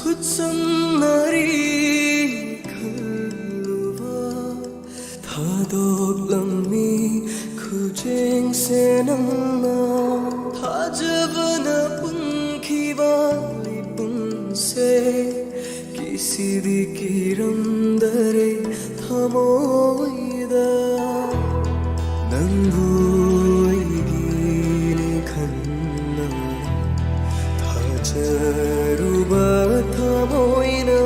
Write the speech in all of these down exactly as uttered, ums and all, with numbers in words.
ꯈꯨꯠꯁꯝꯅꯔꯤ ꯈꯜꯂꯨꯕ ꯊꯥꯗꯣꯛꯂꯝꯃꯤ ꯈꯨꯖꯦꯡꯁꯦ ꯅꯪꯅ꯫ ꯊꯥꯖꯕꯅ ꯄꯨꯟꯈꯤꯕ ꯂꯩꯄꯨꯡꯁꯦ ꯀꯤꯁꯤꯗꯤ ꯀꯤꯔꯝꯗꯔꯦ ꯊꯃꯣꯏꯗ꯫ ꯅꯪꯕꯨ ꯑꯩꯒꯤꯅꯦ ꯈꯟꯅ ꯊꯥꯖꯔꯨꯕ ꯊꯃꯣꯏꯅ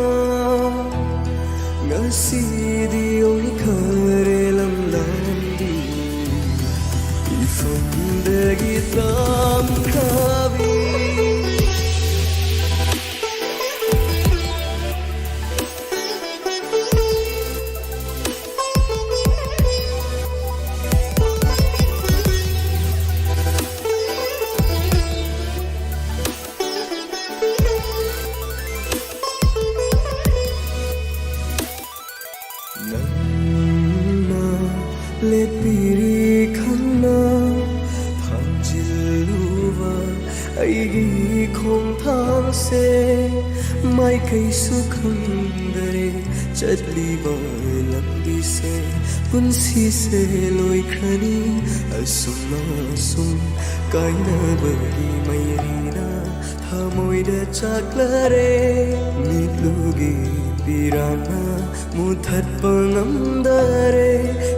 ꯉꯁꯤꯗꯤ ꯑꯣꯏꯈꯔꯦ ꯂꯝꯂꯥꯟꯕꯤ ꯏꯐꯝꯗꯒꯤ ꯇꯝꯈ꯭ꯔꯕꯤ꯫ ꯅꯪꯅ ꯂꯦꯞꯄꯤꯔꯤ ꯈꯪꯅ ꯊꯥꯡꯖꯤꯜꯂꯨꯕ ꯑꯩꯒꯤ ꯈꯣꯡꯊꯥꯡꯁꯦ ꯃꯥꯏꯀꯩꯁꯨ ꯈꯪꯗꯔꯦ ꯆꯠꯂꯤꯕ ꯂꯝꯕꯤꯁꯦ꯫ ꯄꯨꯟꯁꯤꯁꯦ ꯂꯣꯏꯈ꯭ꯔꯅꯤ ꯑꯁꯨꯝ ꯑꯁꯨꯝ ꯀꯥꯏꯅꯕꯒꯤ ꯃꯩꯔꯤꯅ ꯊꯃꯣꯏꯗ ꯆꯥꯛꯂꯔꯦ꯫ ꯃꯤꯠꯂꯨꯒꯤ ꯄꯤꯔꯥꯡꯅ ꯃꯨꯊꯠꯄ ꯉꯝꯗꯔꯦ꯫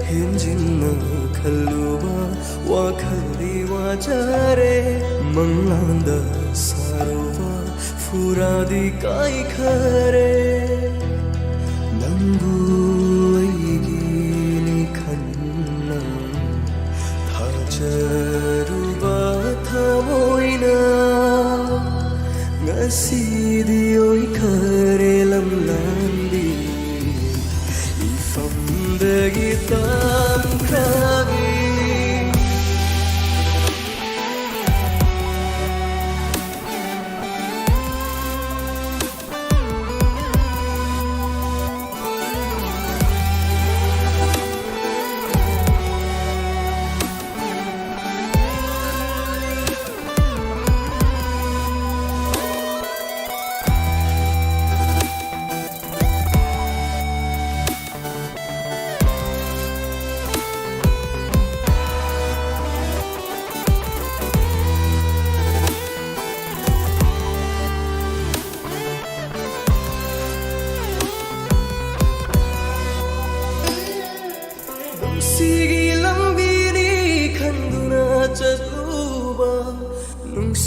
ꯍꯦꯟꯖꯤꯟꯅ ꯈꯜꯂꯨꯕ ꯋꯥꯈꯜꯗꯤ ꯋꯥꯖꯔꯦ꯫ ꯃꯪꯂꯥꯟꯗ ꯁꯥꯔꯨꯕ ꯐꯨꯔꯥꯗꯤ ꯀꯥꯏꯈꯔꯦ꯫ ꯅꯪꯕꯨ ꯑꯩꯒꯤꯅꯤ ꯈꯟꯅ ꯊꯥꯖꯔꯨꯕ ꯊꯃꯣꯏꯅ ꯉꯁꯤꯗꯤ ꯑꯣꯏꯈꯔꯦ ꯂꯝꯂꯥꯟꯕꯤ ꯏꯐꯝꯗꯒꯤ ꯇꯝꯈ꯭ꯔꯕꯤ꯫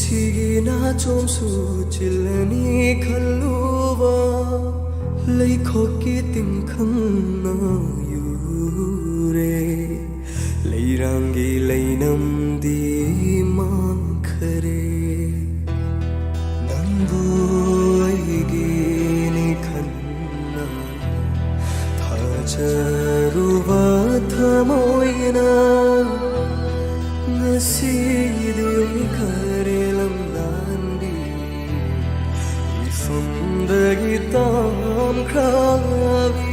ꯁꯤꯒꯤ ꯅꯥꯆꯣꯝꯁꯨ ꯆꯤꯜꯂꯅꯤ ꯈꯜꯂꯨꯕ, ꯂꯩꯈꯣꯛꯀꯤ ꯇꯤꯡꯈꯪꯅ ꯌꯨꯔꯦ, ꯂꯩꯔꯥꯡꯒꯤ ꯂꯩꯅꯝꯗꯤ ꯃꯥꯡꯈꯔꯦ꯫ ꯅꯪꯕꯨ ꯑꯩꯒꯤꯅꯤ ꯈꯟꯅ ꯊꯥꯖꯔꯨꯕ ꯊꯃꯣꯏꯅ ꯉꯁꯤꯗꯤ ꯈꯔꯦ ꯂꯝꯂꯥꯟꯕꯤ ꯃꯤꯐꯝꯗꯒꯤ ꯇꯝꯈ꯭ꯔꯕꯤ꯫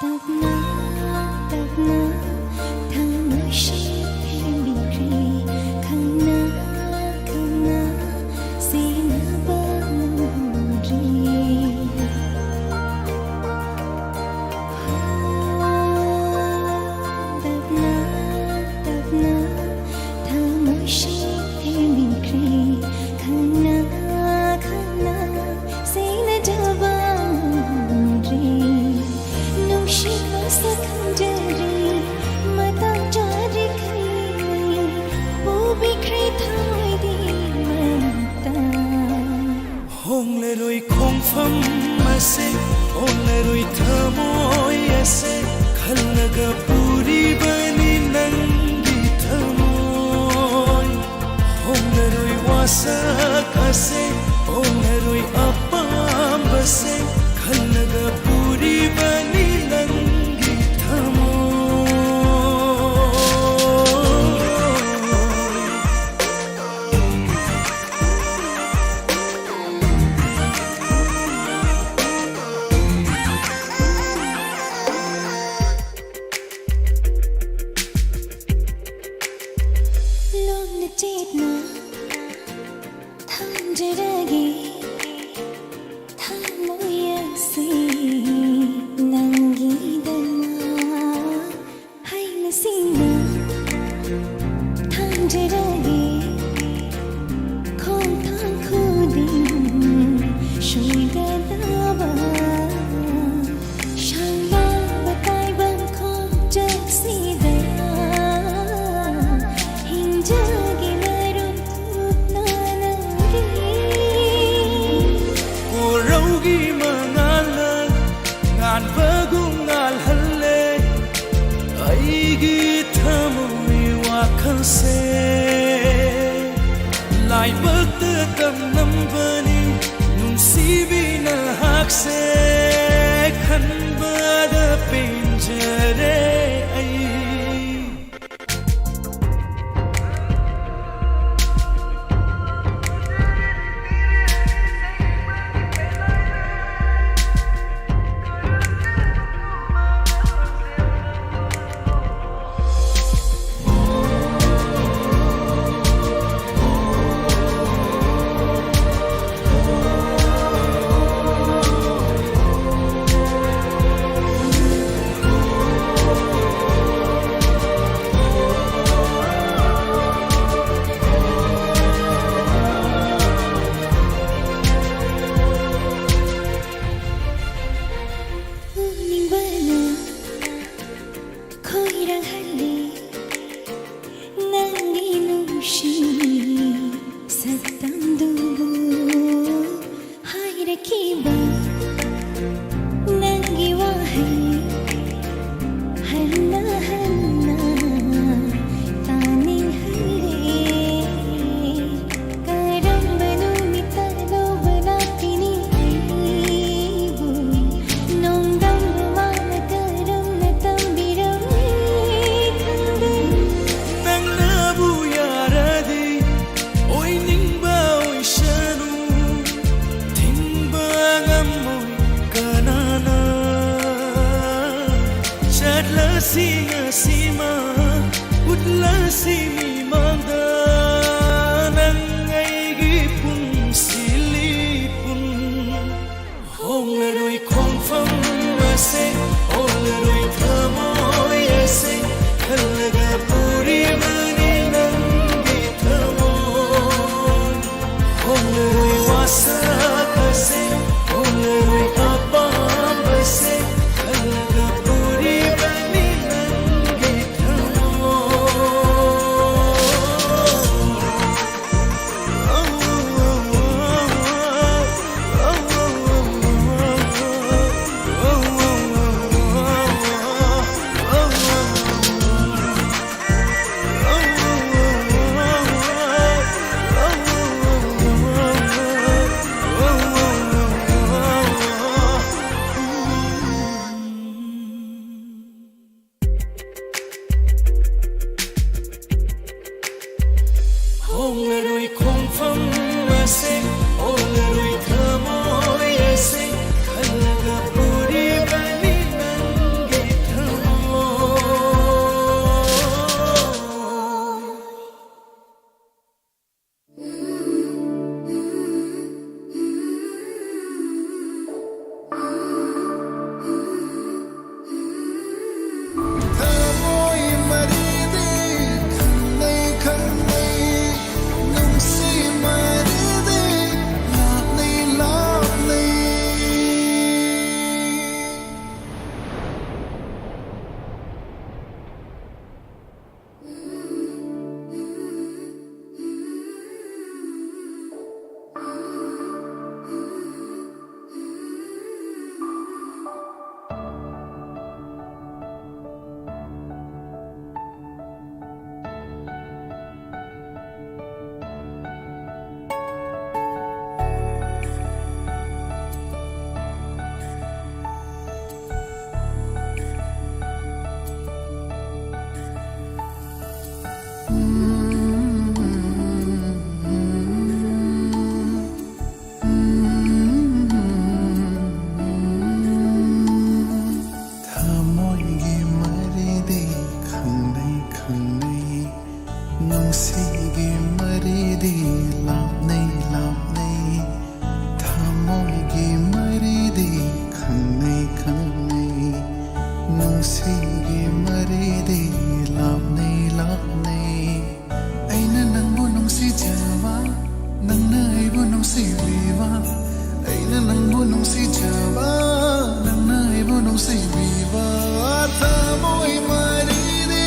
ꯇꯞꯅ, ꯇꯞꯅ, ꯊꯃꯣꯏꯁꯤ ꯊꯦꯡꯕꯤꯈ꯭ꯔꯦ꯫ ꯈꯪꯅ, ꯈꯪꯅ, ꯁꯤꯟꯅꯕ ꯉꯝꯍꯧꯗ꯭ꯔꯤ꯫ ꯇꯞꯅ, ꯇꯞꯅ, ꯑꯃꯁꯦ ꯍꯣꯡꯂꯔꯣꯏ ꯊꯃꯣꯏ ꯑꯁꯦ ꯈꯜꯂꯒ ꯄꯨꯔꯤꯕꯅꯤ ꯅꯪꯒꯤ ꯊꯃꯣꯏ꯫ ꯍꯣꯡꯂꯔꯣꯏ ꯋꯥꯁꯛ ꯑꯁꯦ ꯍꯣꯡꯂꯔꯣꯏ ꯑꯄꯥꯝꯕꯁꯦ ꯈꯜꯂꯒ ꯄꯨꯔꯤꯕꯅꯤ ꯅꯪꯒꯤ ꯊꯃꯣꯏ꯫ ꯂꯣꯟꯅ ꯆꯦꯠꯅ ꯊꯝꯖꯔꯒꯦ ꯊꯃꯣꯏ ꯑꯁꯤ ꯅꯪꯒꯤꯗꯃꯛ꯫ ꯍꯩꯅ ꯁꯤꯡꯅ ꯊꯝꯖꯔꯒꯦ ꯈꯣꯡꯊꯥꯡ ꯈꯨꯗꯤꯡ ꯁꯣꯏꯗꯅꯕ꯫ ꯁꯥꯡꯂꯕ ꯇꯥꯏꯕꯪ ꯈꯣꯡꯆꯠꯁꯤꯗ ꯍꯤꯡꯖꯒꯦ ꯃꯔꯨꯞ ꯀꯨꯞꯅ ꯅꯪꯒꯤ꯫ ꯀꯣꯔꯧꯒꯤ ꯃꯉꯥꯜꯅ ꯉꯥꯟꯕꯒꯨꯝ ꯉꯥꯜꯍꯜꯂꯦ ꯑꯩꯒꯤ ꯊꯃꯣꯏ ꯋꯥꯈꯜꯁꯦ꯫ ꯂꯥꯏꯕꯛꯇ ꯇꯝꯂꯝꯕꯅꯤ ꯅꯨꯡꯁꯤꯕꯤ ꯅꯍꯥꯛꯁꯦ꯫ ꯈꯟꯕꯗ ꯄꯦꯟꯖꯔꯦ ꯑꯩ꯫ ꯅꯨꯡꯁꯤꯕꯤꯕ, ꯑꯩꯅ ꯅꯪꯕꯨ ꯅꯨꯡꯁꯤꯖꯕ, ꯅꯪꯅ ꯑꯩꯕꯨ ꯅꯨꯡꯁꯤꯕꯤꯕ, ꯊꯃꯣꯏ ꯃꯔꯤꯗꯤ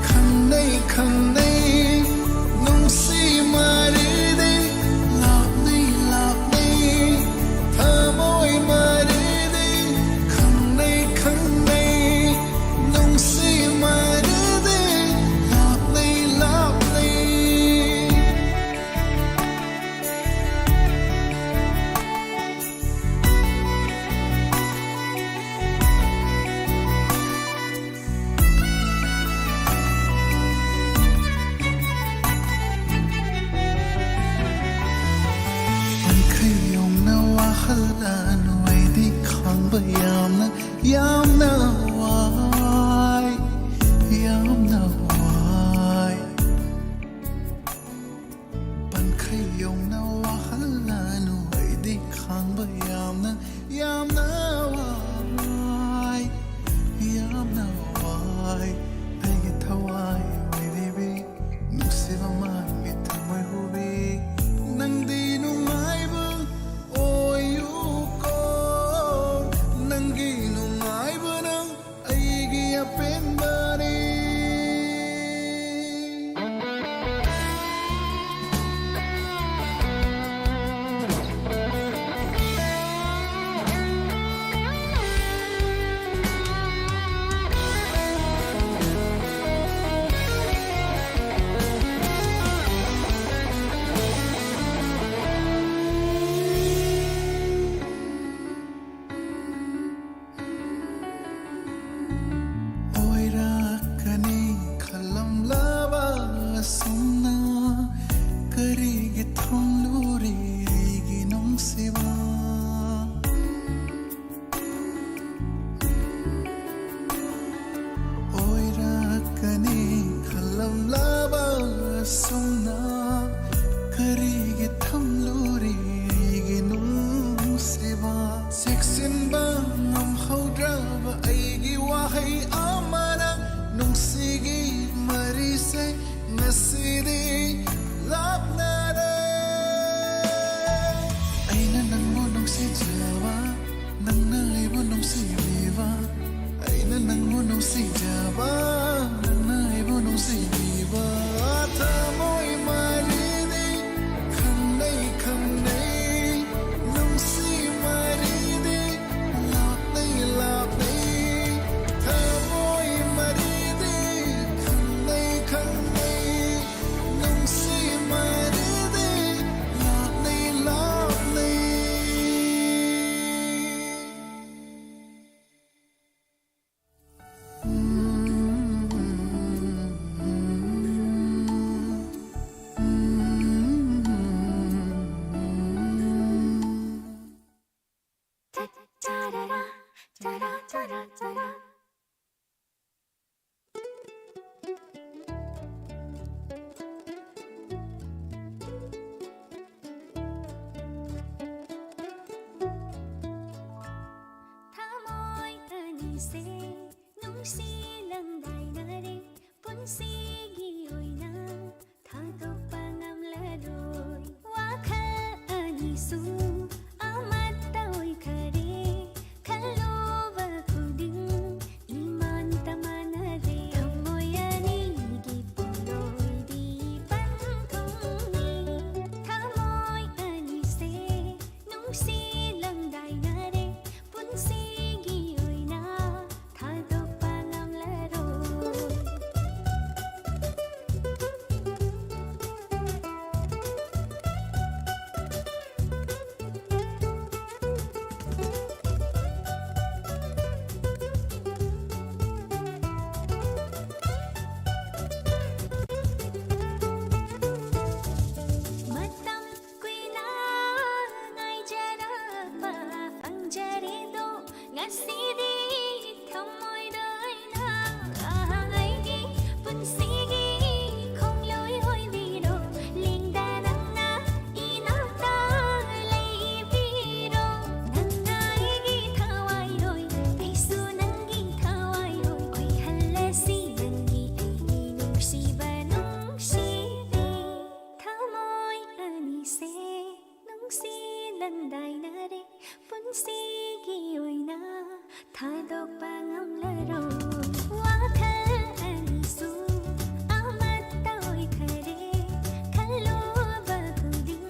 ꯈꯪꯅꯩ, ꯈꯪꯅꯩ, ꯅꯨꯡꯁꯤ ꯃꯔꯤꯗꯤ ꯂꯥꯞꯅꯩ, ꯂꯥꯞꯅꯩ, ꯊꯃꯣꯏ ꯃꯔꯤꯗꯤ ꯈꯪꯅꯩ, ꯈꯪꯅꯩ, ꯅꯨꯡꯁꯤ ꯃꯔꯤꯗꯤ ꯂꯥꯞꯅꯩ, ꯂꯥꯞꯅꯩ꯫ ꯄꯟꯈꯩ ꯌꯧꯅ ꯋꯥꯍꯜꯂꯅꯨ, ꯑꯩꯗꯤ ꯈꯥꯡꯕ ꯌꯥꯝꯅ, ꯌꯥꯝꯅ ꯋꯥꯏ, ꯌꯥꯝꯅ ꯋꯥꯏ꯫ ꯄꯟꯈꯩ ꯌꯧꯅ ꯋꯥꯍꯜꯂꯅꯨ, ꯑꯩꯗꯤ ꯈꯥꯡꯕ ꯌꯥꯝꯅ, ꯌꯥꯝꯅ ꯋꯥꯏ, ꯌꯥꯝꯅ ꯋꯥꯏ꯫ ꯑꯩꯒꯤ ꯊꯋꯥꯏ ꯑꯣꯏꯔꯤꯕꯤ, ꯅꯨꯡꯁꯤꯕ ꯃꯥꯒꯤ ꯊꯃꯣꯏ ꯍꯨꯕꯤ, ꯅꯪꯗꯤ ꯅꯨꯡꯉꯥꯏꯕ ꯑꯣꯏꯌꯨꯀꯣ, ꯅꯪꯒꯤ ꯅꯨꯡꯉꯥꯏꯕꯅ ꯑꯩꯒꯤ ꯑꯄꯦꯟꯕꯅꯤ꯫ ꯑꯣꯏꯔꯛꯀꯅꯤ ꯈꯜꯂꯝꯂꯕ ꯑꯁꯨꯝꯅ ꯀꯔꯤꯒꯤ ꯊꯝꯂꯨꯔꯤ ꯑꯩꯒꯤ ꯅꯨꯡꯁꯤꯕ? ꯑꯣꯏꯔꯛꯀꯅꯤ ꯈꯜꯂꯝꯂꯕ ꯑꯁꯨꯝꯅ ꯀꯔꯤꯒꯤ ꯊꯝꯂꯨꯔꯤ ꯑꯩꯒꯤ ꯅꯨꯡꯁꯤꯕ? ꯆꯦꯛꯁꯤꯟꯕ ꯉꯝꯍꯧꯗ꯭ꯔꯕ ꯑꯩꯒꯤ ꯋꯥꯍꯩ ꯑꯃꯅ ꯅꯨꯡꯁꯤꯒꯤ ꯃꯔꯤꯁꯦ ꯉꯁꯤꯗꯤ ꯂꯥꯞꯅꯔꯦ꯫ ꯁꯦ ꯅꯨꯡꯁꯤ ꯂꯪꯗꯥꯏꯅꯔꯦ, ꯄꯨꯟꯁꯤꯒꯤ ꯑꯣꯏꯅ ꯊꯥꯗꯣꯛꯄ ꯉꯝꯂꯔꯣꯏ꯫ ꯋꯥꯈꯜ ꯑꯅꯤꯁꯨ ꯑꯃꯠꯇ ꯑꯣꯏꯈꯔꯦ, ꯈꯜꯂꯨꯕ ꯈꯨꯗꯤꯡ ꯏꯃꯥꯟꯇ ꯃꯥꯟꯅꯔꯦ꯫ ꯊꯃꯣꯏ ꯑꯅꯤꯒꯤ ꯄꯨꯡꯂꯣꯏꯗꯤ ꯄꯟꯊꯨꯡꯅꯤ꯫ ꯊꯃꯣꯏ ꯑꯅꯤꯁꯦ ꯅꯨꯡꯁꯤ ꯂꯪꯗꯥꯏꯅꯔꯦ, ꯄꯨꯟꯁꯤꯒꯤ ꯑꯣꯏꯅ ꯊꯥꯗꯣꯛꯄ ꯉꯝꯂꯔꯣꯏ꯫ ꯃꯇꯝ ꯀꯨꯏꯅ ꯉꯥꯏꯖꯔꯛꯄ ꯐꯪꯖꯔꯦꯗꯣ, ꯉꯁꯤꯗꯤ ꯊꯃꯣꯏꯗ ꯑꯩꯅ ꯑꯩꯒꯤ ꯄꯨꯟꯁꯤꯒꯤ ꯈꯣꯡꯂꯣꯏ ꯑꯣꯏꯕꯤꯔꯣ꯫ ꯂꯦꯡꯗꯅ ꯅꯪꯅ ꯏꯅꯥꯛꯇ ꯂꯩꯕꯤꯔꯣ꯫ ꯅꯪꯅ ꯑꯩꯒꯤ ꯊꯋꯥꯏꯔꯣꯏ, ꯑꯩꯁꯨ ꯅꯪꯒꯤ ꯊꯋꯥꯏꯔꯣꯏ ꯑꯣꯏꯍꯜꯂꯁꯤ꯫ ꯅꯪꯒꯤ ꯑꯩꯒꯤ ꯅꯨꯡꯁꯤꯕ ꯅꯨꯡꯁꯤꯕꯤ꯫ ꯊꯃꯣꯏ ꯑꯅꯤꯁꯦ ꯅꯨꯡꯁꯤ ꯂꯪꯗꯥꯏꯅꯔꯦ, ꯄꯨꯟꯁꯤꯒꯤ ꯑꯣꯏꯅ ꯊꯥꯗꯣꯛꯄ ꯉꯝꯂꯔꯣꯏ꯫ ꯋꯥꯈꯜ ꯑꯅꯤꯁꯨ ꯑꯃꯠꯇ ꯑꯣꯏꯈꯔꯦ, ꯈꯜꯂꯨꯕ ꯈꯨꯗꯤꯡ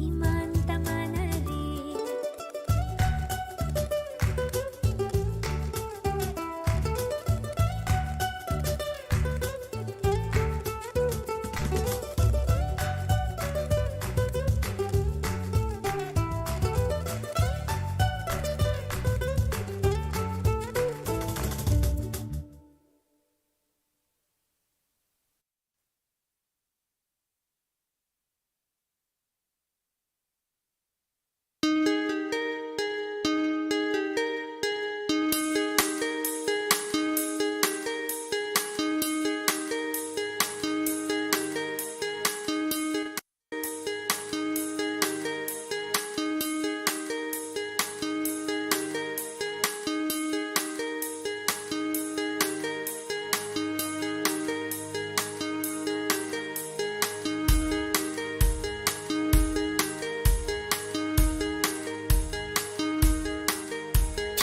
ꯏꯃꯥꯟꯇ ꯃꯥꯟꯅꯔꯦ꯫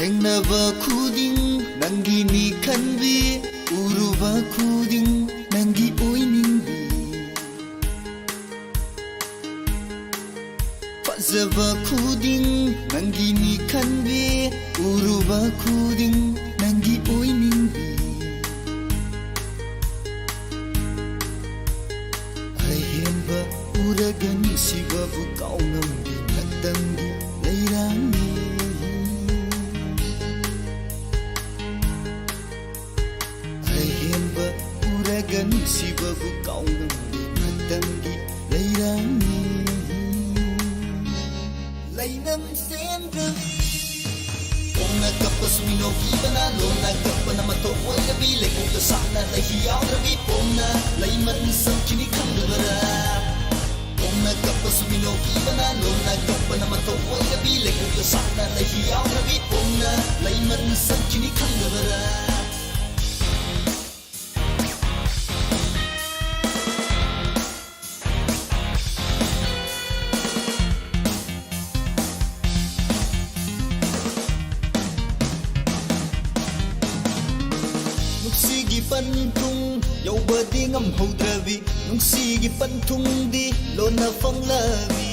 ꯊꯦꯡꯅꯕ ꯈꯨꯗꯤꯡ ꯅꯪꯒꯤꯅꯤ ꯈꯟꯕꯤ, ꯎꯔꯨꯕ ꯈꯨꯗꯤꯡ ꯅꯪꯒꯤ ꯑꯣꯏꯅꯤꯡꯕꯤ꯫ ꯐꯖꯕ ꯈꯨꯗꯤꯡ ꯅꯪꯒꯤꯅꯤ ꯈꯟꯕꯤ, ꯎꯔꯨꯕ ꯈꯨꯗꯤꯡ ꯅꯪꯒꯤ ꯑꯣꯏꯅꯤꯡꯕꯤ꯫ ꯑꯍꯦꯟꯕ ꯎꯔꯒ ꯅꯨꯡꯁꯤꯕꯕꯨ ꯀꯥꯎꯉꯝꯕꯤ ꯃꯇꯝꯒꯤ ꯂꯩꯔꯥꯡꯅꯤ꯫ ꯑꯍꯦꯟꯕ ꯎꯔꯒ ꯅꯨꯡꯁꯤꯕꯕꯨ ꯀꯥꯎꯉꯝꯕꯤ ꯃꯇꯝꯒꯤ ꯂꯩꯔꯥꯡꯅꯤ꯫ ꯂꯩꯅꯝ ꯆꯦꯟꯗ꯭ꯔꯕꯤ꯫ ꯄꯣꯝꯅ ꯀꯞꯄꯁꯨ ꯃꯤꯅꯣꯛ ꯄꯤꯕꯅ ꯂꯣꯟꯅ ꯀꯞꯄꯅ ꯃꯇꯧ ꯑꯣꯏꯔꯕꯤ꯫ ꯂꯩꯀꯣꯛꯇ ꯁꯥꯠꯅ ꯂꯩꯍꯤ ꯌꯥꯎꯗ꯭ꯔꯕꯤ꯫ ꯄꯣꯝꯅ ꯂꯩꯃꯟ ꯁꯝꯈꯤꯅꯤ ꯈꯪꯗꯕꯔꯥ? ꯄꯣꯝꯅ ꯀꯞꯄꯁꯨ ꯃꯤꯅꯣꯛ ꯄꯤꯕꯅ ꯂꯣꯟꯅ ꯀꯞꯄꯅ ꯃꯇꯧ ꯑꯣꯏꯔꯕꯤ꯫ ꯂꯩꯀꯣꯛꯇ ꯁꯥꯠꯅ ꯂꯩꯍꯤ ꯌꯥꯎꯗ꯭ꯔꯕꯤ꯫ ꯄꯣꯝꯅ ꯂꯩꯃꯟ ꯁꯝꯈꯤꯅꯤ ꯈꯪꯗꯕꯔꯥ? ꯅꯨꯡꯁꯤꯒꯤ ꯄꯟꯊꯨꯡ ꯌꯧꯕꯗꯤ ꯉꯝꯍꯧꯗ꯭ꯔꯕꯤ, ꯅꯨꯡꯁꯤꯒꯤ ꯄꯟꯊꯨꯡꯗꯤ ꯂꯣꯟꯅ ꯐꯪꯂꯕꯤ꯫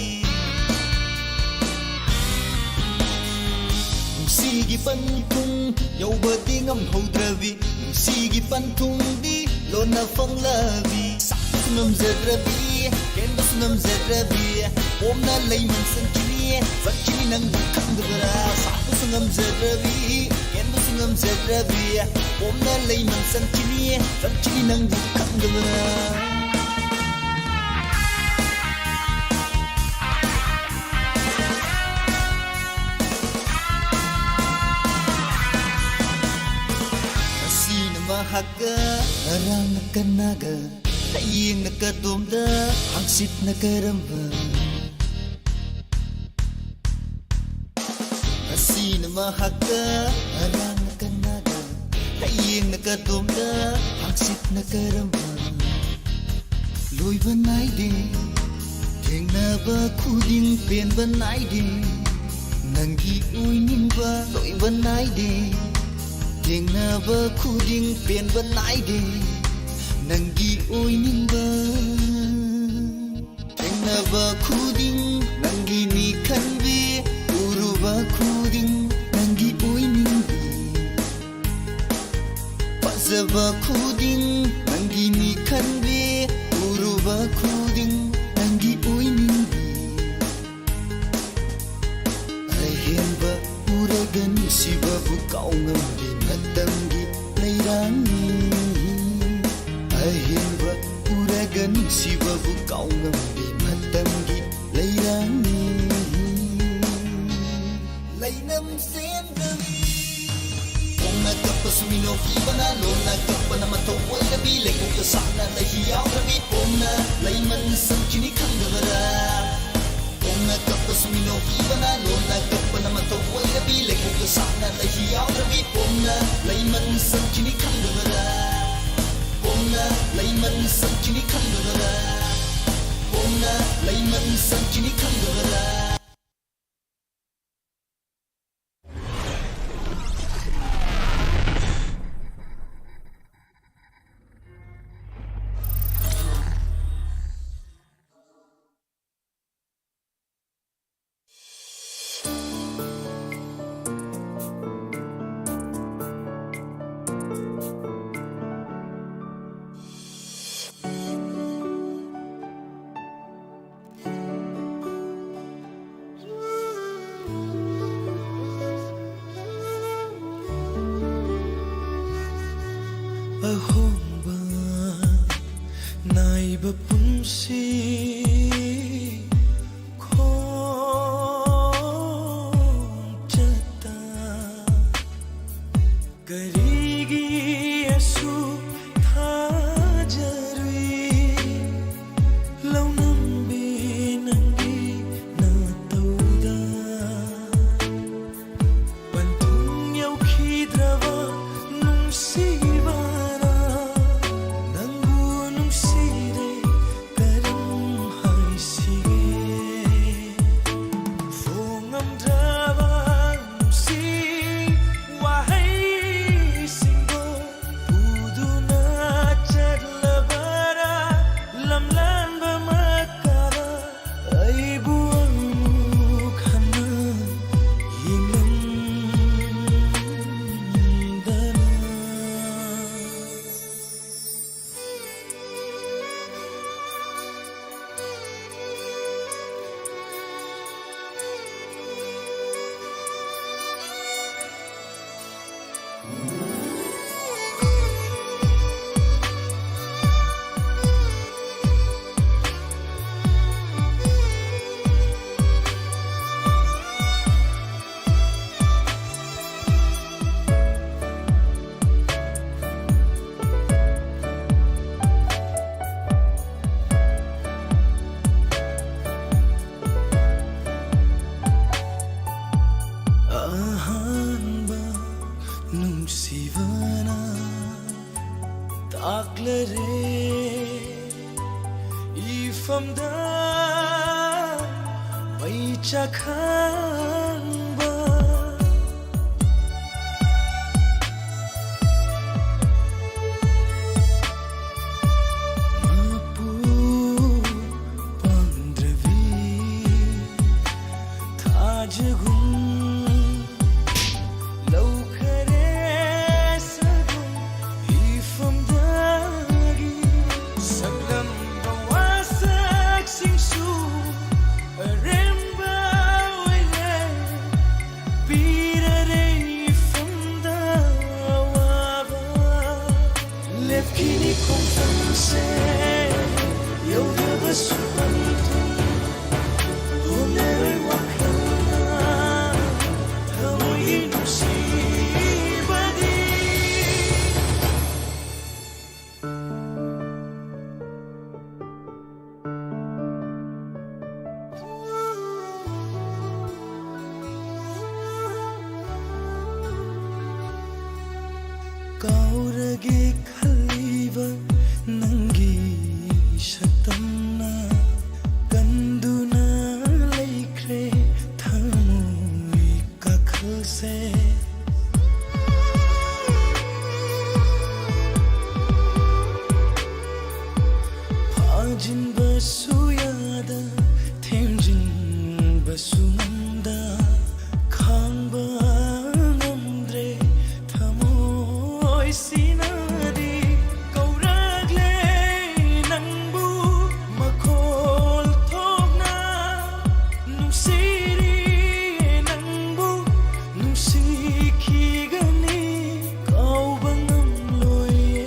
ꯅꯨꯡꯁꯤꯒꯤ ꯄꯟꯊꯨꯡ ꯌꯧꯕꯗꯤ ꯉꯝꯍꯧꯗ꯭ꯔꯕꯤ, ꯅꯨꯡꯁꯤꯒꯤ ꯄꯟꯊꯨꯡꯗꯤ ꯂꯣꯟꯅ ꯐꯪꯂꯕꯤ꯫ ꯁꯥꯕꯁꯨ ꯉꯝꯖꯗ꯭ꯔꯕꯤ, ꯀꯦꯟꯕꯁꯨ ꯉꯝꯖꯗ꯭ꯔꯕꯤ, ꯄꯣꯝꯅ ꯂꯩꯃꯟ ꯆꯟꯈꯤꯅꯤ, ꯆꯟꯈꯤꯅꯤ ꯅꯪꯕꯨ ꯈꯪꯗꯕ꯭ꯔꯥ? ꯁꯥꯕꯁꯨ ꯉꯝꯖꯗ꯭ꯔꯕꯤ, ꯀꯦꯟꯕꯁꯨ ꯉꯝꯖꯗ꯭ꯔꯕꯤ, ꯄꯣꯝꯅ ꯂꯩꯃꯟ ꯆꯟꯈꯤꯅꯤ, ꯆꯟꯈꯤꯅꯤ ꯅꯪꯕꯨ ꯈꯪꯗꯕ꯭ꯔꯥ? ꯉꯁꯤꯅ ꯃꯍꯥꯛꯀ, ꯉꯔꯥꯡꯅ ꯀꯅꯥꯒ, ꯍꯌꯦꯡꯅ ꯀꯗꯣꯝꯗ, ꯍꯪꯆꯤꯠꯅ ꯀꯔꯝꯕ? ꯉꯁꯤꯅ ꯃꯍꯥꯛꯀ, ꯉꯔꯥꯡꯅ ꯀꯅꯥꯒ, ꯍꯌꯦꯡꯅ ꯀꯗꯣꯝꯗ, ꯍꯪꯆꯤꯠꯅ ꯀꯔꯝꯕ? ꯂꯣꯏꯕ ꯅꯥꯏꯗꯦ, ꯊꯦꯡꯅꯕ ꯈꯨꯗꯤꯡ ꯄꯦꯟꯕ ꯅꯥꯏꯗꯦ꯫ ꯅꯪꯒꯤ ꯑꯣꯏꯅꯤꯡꯕ ꯂꯣꯏꯕ ꯅꯥꯏꯗꯦ, ꯊꯦꯡꯅꯕ ꯈꯨꯗꯤꯡ ꯄꯦꯟꯕ ꯅꯥꯏꯗꯦ꯫ ꯅꯪꯒꯤ ꯑꯣꯏꯅꯤꯡꯕ ꯊꯦꯡꯅꯕ ꯈꯨꯗꯤꯡ ꯅꯪꯒꯤꯅꯤ ꯈꯟꯕꯤ, ꯎꯔꯨꯕ ꯈꯨꯗꯤꯡ ꯅꯪꯒꯤ ꯑꯣꯏꯅꯤꯡꯕꯤ꯫ ꯐꯖꯕ ꯈꯨꯗꯤꯡ ꯅꯪꯒꯤꯅꯤ ꯈꯟꯕꯤ, ꯎꯔꯨꯕ ꯈꯨꯗꯤꯡ ꯅꯪꯒꯤ ꯑꯣꯏꯅꯤꯡꯕꯤ꯫ ꯑꯍꯦꯟꯕ ꯎꯔꯒ ꯅꯨꯡꯁꯤꯕꯕꯨ ꯀꯥꯎꯉꯝꯕꯤ ꯃꯇꯝꯒꯤ ꯂꯩꯔꯥꯡꯅꯤ꯫ ꯑꯍꯦꯟꯕ ꯎꯔꯒ ꯅꯨꯡꯁꯤꯕꯕꯨ ꯀꯥꯎꯉꯝꯕꯤ ꯃꯇꯝꯒꯤ ꯂꯩꯔꯥꯡꯅꯤ꯫ ꯂꯩꯅꯝ ꯆꯦꯟꯗꯕꯤ꯫ ꯄꯣꯡꯅ ꯀꯞꯄꯁꯨ ꯃꯤꯅꯣꯛꯀꯤꯕꯅ ꯂꯣꯟꯅ ꯀꯞꯄꯅ ꯃꯊꯧ ꯑꯣꯏꯔꯕꯤ꯫ ꯂꯩꯀꯣꯛꯇ ꯁꯥꯠꯅ ꯂꯩꯍꯤ ꯌꯥꯎꯔꯕꯤ꯫ ꯄꯣꯡꯅ ꯂꯩꯃꯟ ꯁꯝꯈꯤꯅꯤ ꯈꯪꯗꯕꯔꯥ? ꯄꯣꯡꯅ ꯀꯞꯄꯁꯨ ꯃꯤꯅꯣꯛꯀꯤꯕꯅ ꯂꯣꯟꯅ ꯀꯞꯄꯅ ꯃꯊꯧ ꯑꯣꯏꯔꯕꯤ꯫ ꯂꯩꯀꯣꯛꯇ ꯁꯥꯠꯅ ꯂꯩꯍꯤ ꯌꯥꯎꯔꯕꯤ꯫ ꯄꯣꯡꯅ ꯂꯩꯃꯟ ꯁꯝꯈꯤꯅꯤ ꯈꯪꯗꯕꯔꯥ? ꯄꯣꯡꯅ ꯂꯩꯃꯟ ꯁꯝꯈꯤꯅꯤ ꯈꯪꯗꯕꯔꯥ? ꯄꯣꯡꯅ ꯂꯩꯃꯟ ꯁꯝꯈꯤꯅꯤ ꯈꯪꯗꯕꯔꯥ? ꯑꯍꯣꯡꯕ ꯅꯥꯏꯕ ꯄꯨꯟꯁꯤ ꯈꯣꯡꯆꯠꯇ ꯀꯔꯤꯒꯤ ꯑꯁꯨꯛ ꯊꯥꯖꯔꯨꯏ? ꯂꯧꯅꯝꯕꯤ ꯅꯪꯒꯤ ꯅꯇꯧꯗ ꯄꯟꯊꯨꯡ ꯌꯧꯈꯤꯗ꯭ꯔꯕ ꯅꯨꯡꯁꯤꯕꯅ ꯆꯈꯪꯕ ꯃꯄꯨ ꯄꯥꯝꯗ꯭ꯔꯕꯤ ꯊꯥꯖꯒꯨꯝ ꯂꯧꯈꯔꯦ ꯁꯒꯨꯝ ꯏꯐꯝꯗꯒꯤ ꯁꯛꯂꯝꯕ ꯋꯥꯁꯛꯁꯤꯡꯁꯨ ꯑꯔꯦꯝꯕ ꯑꯣꯏꯔꯦ꯫ ꯄꯤꯔꯔꯦ ꯏꯐꯝꯗ ꯑꯋꯥꯕ꯫ ꯂꯦꯞꯈꯤꯅꯤ ꯈꯣꯡꯐꯝꯁꯦ ꯌꯧꯗ꯭ꯔꯕꯁꯨ ꯄꯟꯊꯨꯡ꯫ ꯍꯣꯡꯂꯔꯣꯏ ꯋꯥꯈꯜꯅ ꯊꯃꯣꯏꯒꯤ ꯅꯨꯡꯁꯤꯕꯗꯤ꯫ ꯀꯥꯎꯔꯒꯦ ꯈꯜꯂꯤꯕ ꯅꯪꯒꯤ ꯁꯛꯇꯝꯅ ꯀꯟꯗꯨꯅ ꯂꯩꯈ꯭ꯔꯦ ꯊꯃꯣꯏ ꯀꯥꯈꯜꯁꯦ꯫ ꯐꯥꯖꯤꯟꯕꯁꯨ ꯌꯥꯗ, ꯊꯦꯝꯖꯤꯟꯕꯁꯨ ꯉꯝꯗ, ꯈꯥꯡꯕ ꯉꯝꯗ꯭ꯔꯦ ꯊꯃꯣꯏꯁꯤꯅꯗꯤ꯫ ꯀꯧꯔꯛꯂꯦ ꯅꯪꯕꯨ ꯃꯈꯣꯜ ꯊꯣꯛꯅ, ꯅꯨꯡꯁꯤꯔꯤ ꯅꯪꯕꯨ ꯅꯨꯡꯁꯤꯈꯤꯒꯅꯤ ꯀꯥꯎꯕ ꯉꯝꯂꯣꯏꯌꯦ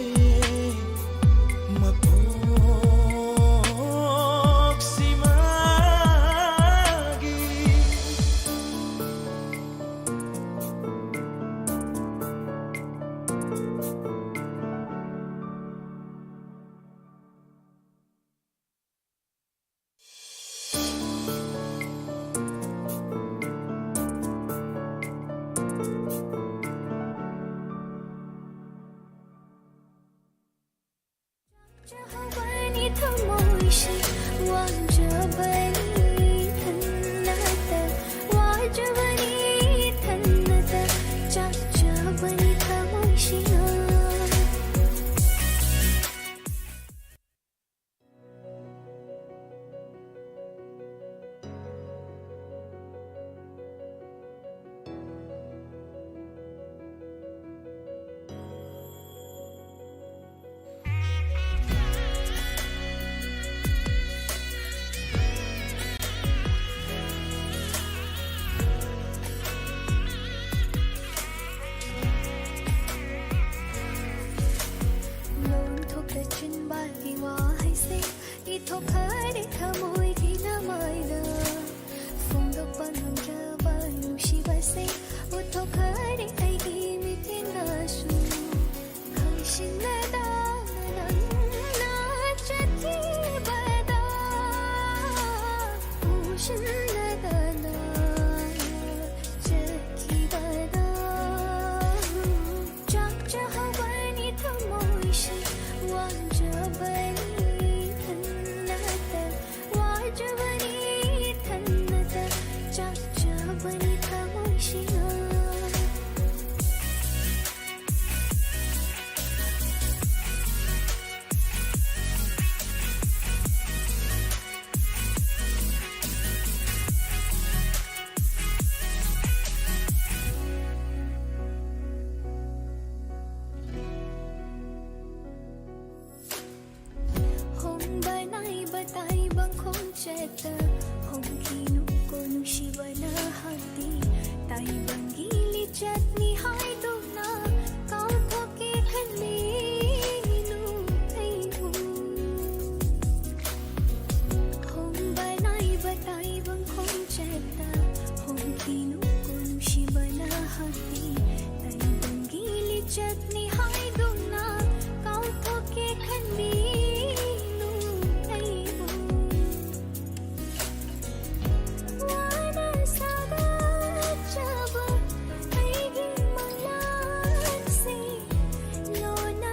ꯃꯄꯣꯛꯁꯤꯃꯒꯤ꯫ ꯁꯤꯟꯅꯗꯅ ꯆꯠꯈꯤꯕꯗꯣ꯫ ꯆꯥꯛꯆꯍꯧꯕꯅꯤ ꯊꯃꯣꯏꯁꯤ ꯋꯥꯖꯕꯅꯤ ꯊꯟꯅꯇ, ꯋꯥꯖꯕꯅꯤ ꯊꯟꯅꯇ, ꯆꯥꯛꯆꯕꯅꯤ ꯊꯃꯣꯏꯁꯤꯅ꯫ ꯍꯣꯡꯕ ꯅꯥꯏꯕ ꯇꯥꯏꯕꯪ ꯈꯣꯡꯆꯠꯇ ꯍꯣꯡꯈꯤꯅꯨꯀꯣ ꯅꯨꯡꯁꯤꯕ ꯅꯍꯥꯛꯇꯤ꯫ ꯇꯥꯏꯕꯪꯒꯤ ꯂꯤꯆꯠꯅꯤ ꯍꯥꯏꯗꯨꯅ ꯀꯥꯎꯊꯣꯛꯀꯦ ꯈꯟꯕꯤꯅꯨ ꯑꯩꯕꯨ꯫ ꯍꯣꯡꯕ ꯅꯥꯏꯕ ꯇꯥꯏꯕꯪ ꯈꯣꯡꯆꯠꯇ ꯍꯣꯡꯈꯤꯅꯨꯀꯣ ꯅꯨꯡꯁꯤꯕ ꯅꯍꯥꯛꯇꯤ꯫ ꯇꯥꯏꯕꯪꯒꯤ ꯂꯤꯆꯠꯅꯤ ꯍꯥꯏꯗꯨꯅ ꯀꯥꯎꯊꯣꯛꯀꯦ ꯈꯟꯕꯤꯅꯨ ꯑꯩꯕꯨ꯫ ꯋꯥꯅ ꯁꯥꯒꯠꯆꯕ ꯑꯩꯒꯤ ꯃꯪꯂꯥꯟꯁꯦ ꯂꯣꯟꯅ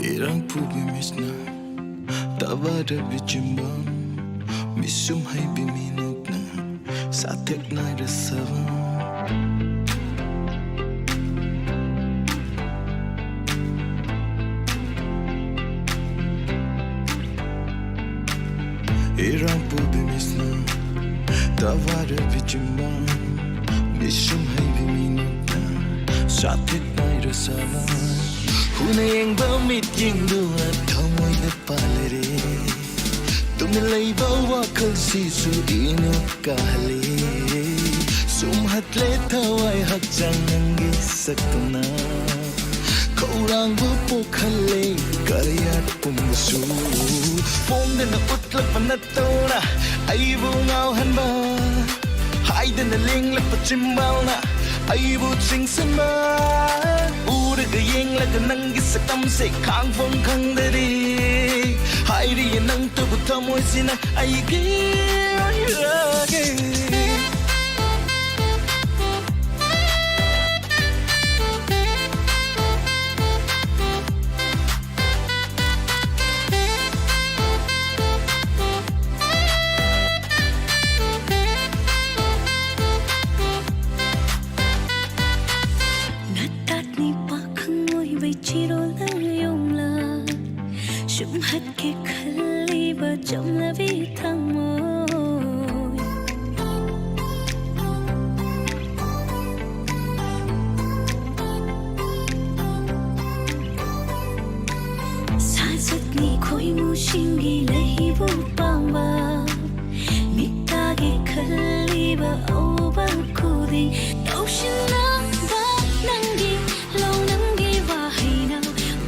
ꯏꯔꯥꯡ ꯄꯨꯕꯤ ꯃꯤꯁꯅ ꯇꯕꯥꯔꯕꯤ ꯆꯤꯝꯕꯥꯜ, ꯃꯤꯁꯨꯝ ꯍꯩꯕꯤ ꯃꯤꯅꯣꯛꯅ ꯁꯥꯊꯦꯛ ꯅꯥꯏꯔ ꯁꯕꯥꯜ꯫ ꯏꯔꯥꯡ ꯄꯨꯕꯤ ꯃꯤꯁꯅ ꯇꯕꯥꯔꯕꯤ ꯆꯤꯝꯕꯥꯜ, ꯃꯤꯁꯨꯝ ꯍꯩꯕꯤ ꯃꯤꯅꯣꯛꯅ ꯁꯥꯊꯦꯛ ꯅꯥꯏꯔ ꯁꯕꯥꯜ꯫ ꯍꯨꯅ ꯌꯦꯡꯕ ꯃꯤꯠꯌꯦꯡꯗꯨꯅ ꯊꯃꯣꯏꯗ ꯄꯥꯜꯂꯔꯦ꯫ ꯇꯨꯃꯤꯟ ꯂꯩꯕ ꯋꯥꯈꯜꯁꯤꯁꯨ ꯏꯅꯣꯠ ꯀꯥꯍꯜꯂꯦ꯫ ꯁꯨꯝꯍꯠꯂꯦ ꯊꯋꯥꯏ ꯍꯛꯆꯥꯡ ꯅꯪꯒꯤ ꯁꯛꯇꯝꯅ꯫ ꯈꯧꯔꯥꯡꯕ ꯄꯣꯛꯍꯜꯂꯦ ꯀꯌꯥꯠ ꯄꯨꯝꯕꯁꯨ꯫ ꯐꯣꯡꯗꯅ ꯎꯠꯂꯛꯄ ꯅꯠꯇꯧꯅ ꯑꯩꯕꯨ ꯉꯥꯎꯍꯟꯕ꯫ ꯍꯥꯏꯗꯅ ꯂꯦꯡꯂꯛꯄ ꯆꯤꯝꯕꯥꯜꯅ ꯑꯩꯕꯨ ꯆꯤꯡꯁꯤꯟꯕ꯫ ꯎꯔꯒ ꯌꯦꯡꯂꯒ ꯅꯪꯒꯤ ꯁꯛꯇꯝꯁꯦ ꯈꯥꯡꯐꯝ ꯈꯪꯗꯔꯦ꯫ ꯍꯥꯏꯔꯤꯌꯦ ꯅꯪꯇꯕꯨ ꯊꯃꯣꯏꯁꯤꯅ ꯑꯩꯒꯤ ꯑꯣꯏꯔꯒꯦ꯫ ꯅꯇꯥꯠꯅꯤ ꯄꯥꯈꯪ ꯑꯣꯏꯕꯩ ꯆꯤꯔꯣꯜꯗ ꯌꯣꯡꯂ ꯁꯨꯝꯍꯠꯀꯦ ꯈꯜꯂꯤꯕ ꯆꯝꯂꯕꯤ ꯊꯃꯣꯏ꯫ ꯁꯥꯖꯠꯅꯤ ꯈꯣꯏꯃꯨꯁꯤꯡꯒꯤ ꯂꯩꯕꯨ ꯄꯥꯝꯕ ꯃꯤꯠꯇꯒꯤ ꯈꯜꯂꯤꯕ ꯑꯎꯕ ꯈꯨꯗꯤꯡ ꯇꯧꯁꯤꯟꯅꯕ ꯅꯪꯒꯤ ꯂꯧꯅꯝꯒꯤ ꯋꯥꯍꯩꯅ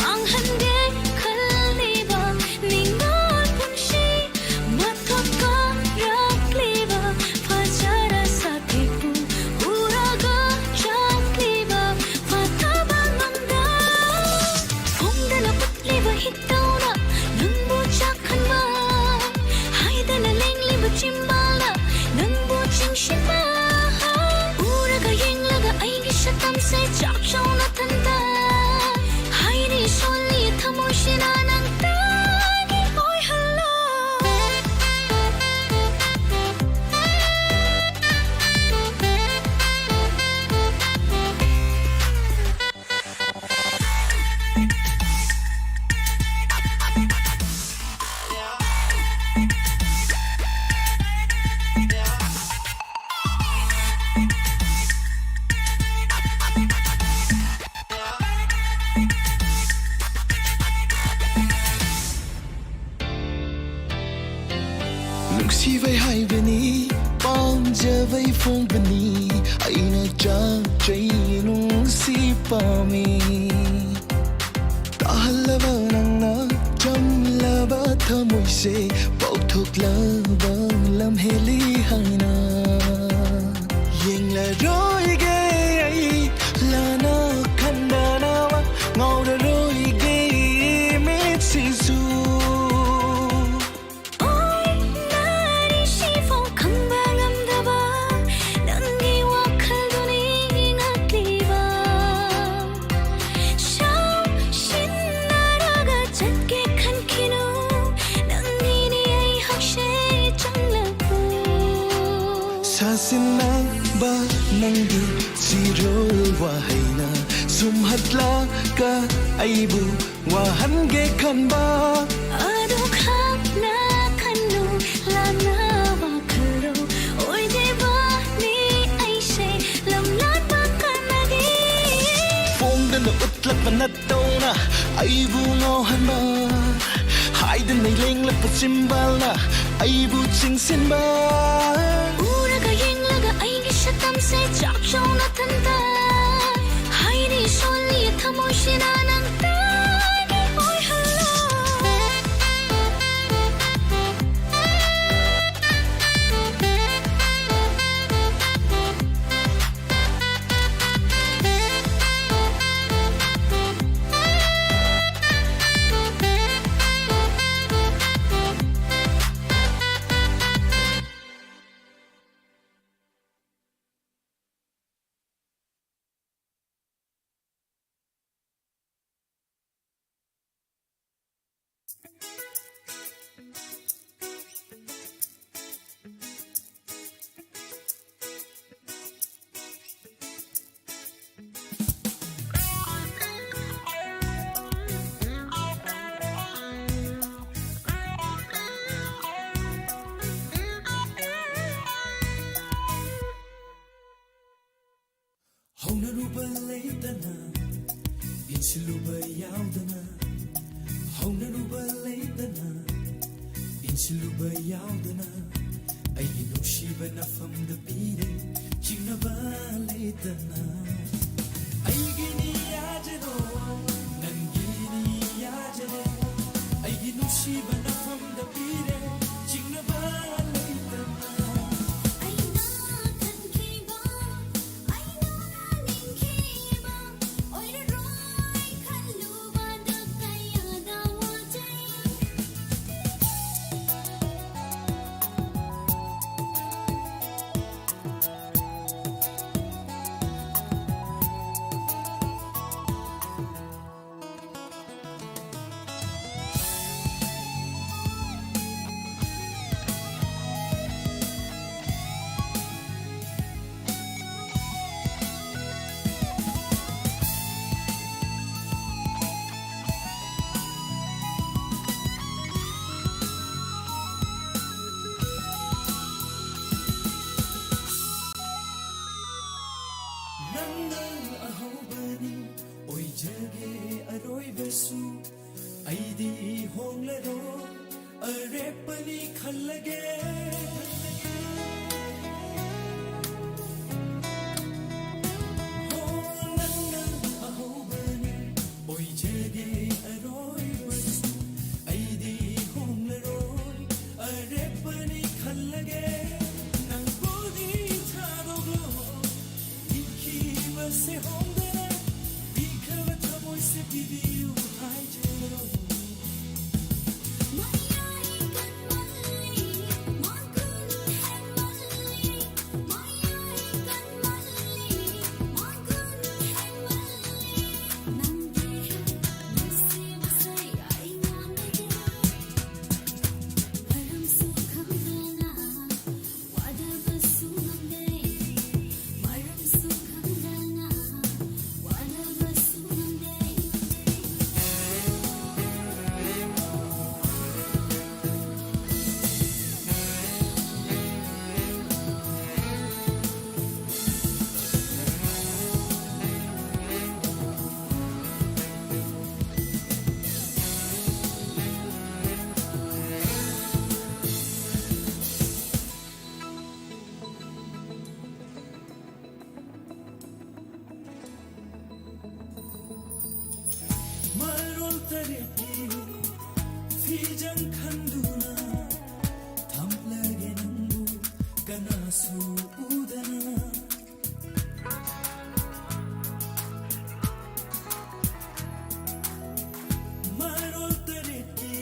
ꯃꯥꯡꯍꯟꯒꯦ ꯈꯜꯂꯤꯕ ꯅꯤꯡꯉꯣꯜ ꯄꯨꯟꯁꯤ ꯃꯊꯣꯛ ꯀꯥꯔꯛꯂꯤꯕ ꯐꯖꯔ ꯁꯥꯊꯤꯄꯨ ꯎꯔꯒ ꯆꯥꯛꯂꯤꯕ ꯐꯊꯕ ꯉꯝꯗ ꯐꯣꯡꯗꯅ ꯎꯠꯂꯤꯕ ꯍꯤꯇꯧꯅ ꯅꯪꯕꯨ ꯆꯥꯛꯍꯟꯕ ꯍꯥꯏꯗꯅ ꯂꯦꯡꯂꯤꯕ ꯆꯤꯝꯕꯥꯜꯅ ꯅꯪꯕꯨ ꯆꯤꯡꯁꯤꯟꯕ ꯎꯔꯒ ꯅꯨꯡꯁꯤꯕꯩ ꯍꯥꯏꯕꯅꯤ, ꯄꯥꯝꯖꯕꯩ ꯐꯣꯡꯕꯅꯤ, ꯑꯩꯅ ꯆꯥꯛꯆꯩ, ꯅꯨꯡꯁꯤ, ꯄꯥꯝꯃꯤ꯫ ꯇꯥꯍꯜꯂꯕ ꯅꯪꯅ ꯆꯝꯂꯕ ꯊꯃꯣꯏꯁꯦ, ꯄꯥꯎꯊꯣꯛꯂꯕ ꯂꯝꯍꯦꯜꯂꯤ ꯍꯥꯏꯅ꯫ ꯌꯦꯡꯂꯔꯣꯏꯒꯦ ꯑꯩ ꯂꯥꯟꯅ ꯈꯟꯗꯅꯕ, ꯉꯥꯎꯔꯔꯣꯏꯒꯦ ꯃꯤꯠꯁꯤꯁꯨ꯫ ꯑꯣꯏ, ꯅꯥꯔꯤꯁꯤꯐꯥꯎ ꯈꯪꯕ ꯉꯝꯗꯕ ꯅꯪꯒꯤ ꯋꯥꯈꯜꯗꯨꯅꯤ ꯉꯛꯂꯤꯕ꯫ ꯁꯥꯎꯁꯤꯟꯅꯔꯒ ꯆꯠꯀꯦ ꯈꯟꯈꯤꯅꯨ, ꯅꯪꯒꯤꯅꯤ ꯑꯩꯍꯥꯛꯁꯦ ꯆꯪꯂꯛꯎ꯫ ꯁꯥꯁꯤꯟꯅꯕ ꯅꯪꯒꯤ ꯆꯤꯔꯣꯜ ꯋꯥꯍꯩꯅ ꯁꯨꯝꯍꯠꯂꯒ ꯑꯩꯕꯨ ꯋꯥꯍꯟꯒꯦ ꯈꯟꯕ꯫ ꯑꯗꯨ ꯈꯛꯅ ꯈꯟꯂꯨ, ꯂꯥꯟꯅ ꯋꯥꯈꯜꯗꯣ ꯑꯣꯏꯗꯦꯕꯅꯤ ꯑꯩꯁꯦ ꯂꯝꯂꯥꯟꯕ ꯀꯟꯅꯒꯤ꯫ ꯐꯣꯡꯗꯨꯅ ꯎꯠꯂꯛꯄ ꯅꯠꯇꯧꯅ ꯑꯩꯕꯨ ꯉꯥꯎꯍꯟꯕ, ꯍꯥꯏꯗꯅ ꯂꯦꯡꯂꯛꯄ ꯆꯤꯝꯕꯥꯜꯅ ꯑꯩꯕꯨ ꯆꯤꯡꯁꯤꯟꯕ꯫ ꯎꯔꯒ ꯌꯦꯡꯂꯒ ꯑꯩꯒꯤ ꯁꯛꯇꯝꯁꯦ ꯆꯥꯛꯆꯥꯎꯅ ꯊꯟꯗ ꯍꯥꯏꯔꯤ ꯁꯣꯜꯂꯤ ꯊꯃꯣꯏꯁꯤꯅ ꯅꯪꯇꯒꯤ ꯑꯣꯏꯍꯜꯂꯣ꯫ ꯍꯧꯅꯔꯨꯕ ꯂꯩꯇꯅ, ꯏꯟꯁꯤꯜꯂꯨꯕ ꯌꯥꯎꯗꯅ, ꯍꯧꯅꯔꯨꯕ ꯂꯩꯇꯅ, ꯁꯤꯜꯂꯨꯕ ꯌꯥꯎꯗꯅ ꯑꯩꯒꯤ ꯅꯨꯡꯁꯤꯕ ꯅꯐꯝꯗ ꯄꯤꯔꯦ ꯆꯤꯡꯅꯕ ꯂꯩꯇꯅ꯫ ꯑꯩꯒꯤꯅꯤ ꯌꯥꯖꯔꯣ, ꯅꯪꯒꯤꯅꯤ ꯌꯥꯖꯔꯦ, ꯑꯩꯒꯤ ꯅꯨꯡꯁꯤꯕ ꯅꯐꯝꯗ ꯄꯤꯔꯦ ꯆꯤꯡꯅꯕ ꯂꯩꯇꯅ꯫ ꯑꯩꯅ ꯈꯟꯈꯤꯕ, ꯑꯩꯅ ꯅꯤꯡꯈꯤꯕ ꯑꯣꯏꯔꯔꯣꯏ ꯈꯜꯂꯨꯕꯗ ꯀꯌꯥꯗ ꯋꯥꯖꯩ꯫ ꯅꯪꯅ ꯑꯍꯧꯕꯅꯤ, ꯑꯣꯏꯖꯒꯦ ꯑꯔꯣꯏꯕꯁꯨ꯫ ꯑꯩꯗꯤ ꯍꯣꯡꯂꯔꯣꯏ, ꯑꯔꯦꯞꯄꯅꯤ ꯈꯜꯂꯒꯦ꯫ ꯍꯣ, ꯅꯪꯅ ꯑꯍꯧꯕꯅꯤ, ꯑꯣꯏꯖꯒꯦ ꯑꯔꯣꯏꯕꯁꯨ꯫ ꯑꯩꯗꯤ ꯍꯣꯡꯂꯔꯣꯏ, ꯑꯔꯦꯞꯄꯅꯤ ꯈꯜꯂꯒꯦ꯫ ꯅꯪꯕꯨꯗꯤ ꯊꯥꯗꯣꯛꯂꯣ, ꯅꯤꯡꯈꯤꯕꯁꯦ ꯍꯣꯡꯗꯅ, ꯄꯤꯈ꯭ꯔꯕ ꯊꯃꯣꯏꯁꯦ ꯄꯤꯕꯤꯌꯨ ꯍꯥꯏꯖꯔꯣ꯫ ꯃꯌꯥꯏ ꯀꯟꯃꯜꯂꯤ, ꯃꯒꯨꯟ ꯇꯔꯦꯠꯀꯤ ꯐꯤꯖꯪ ꯈꯟꯗꯨꯅ ꯊꯝꯂꯒꯦ ꯅꯪꯕꯨ ꯀꯅꯥꯁꯨ ꯎꯗꯅ꯫ ꯃꯔꯣꯜ ꯇꯔꯦꯠꯀꯤ